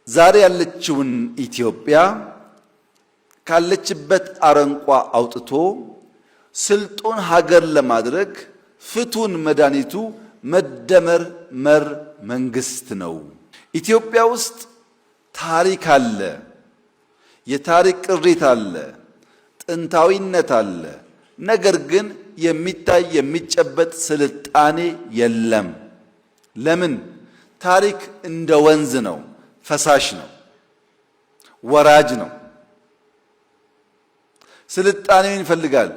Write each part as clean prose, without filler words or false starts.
ዛሬ ያለችውን ኢትዮጵያ ካለችበት አረንቋ አውጥቶ ስልጡን ሀገር ለማድረግ ፍቱን መድኃኒቱ መደመር መር መንግስት ነው። ኢትዮጵያ ውስጥ ታሪክ አለ፣ የታሪክ ቅሪት አለ፣ ጥንታዊነት አለ። ነገር ግን የሚታይ የሚጨበጥ ስልጣኔ የለም። ለምን? ታሪክ እንደ ወንዝ ነው፣ ፈሳሽ ነው፣ ወራጅ ነው። ስልጣኔን ይፈልጋል፣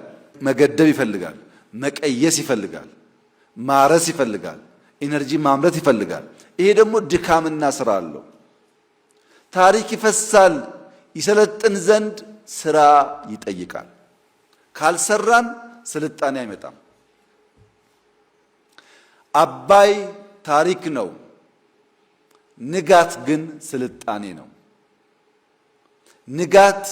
መገደብ ይፈልጋል፣ መቀየስ ይፈልጋል፣ ማረስ ይፈልጋል፣ energy ማምረት ይፈልጋል። ይሄ ደግሞ ድካምና ስራ አለው። ታሪክ ይፈሳል፣ ይሰለጥን ዘንድ ስራ ይጠይቃል። ካልሰራን ስልጣኔ አይመጣም። አባይ ታሪክ ነው። ንጋት ግን ስልጣኔ ነው። ንጋት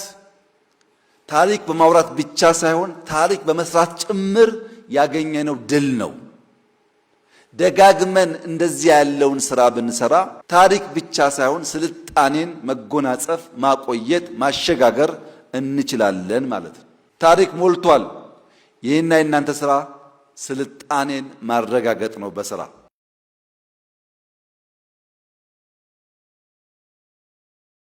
ታሪክ በማውራት ብቻ ሳይሆን ታሪክ በመስራት ጭምር ያገኘነው ድል ነው። ደጋግመን እንደዚህ ያለውን ስራ ብንሰራ ታሪክ ብቻ ሳይሆን ስልጣኔን መጎናጸፍ፣ ማቆየት፣ ማሸጋገር እንችላለን ማለት ነው። ታሪክ ሞልቷል። ይህና የእናንተ ስራ ስልጣኔን ማረጋገጥ ነው በስራ።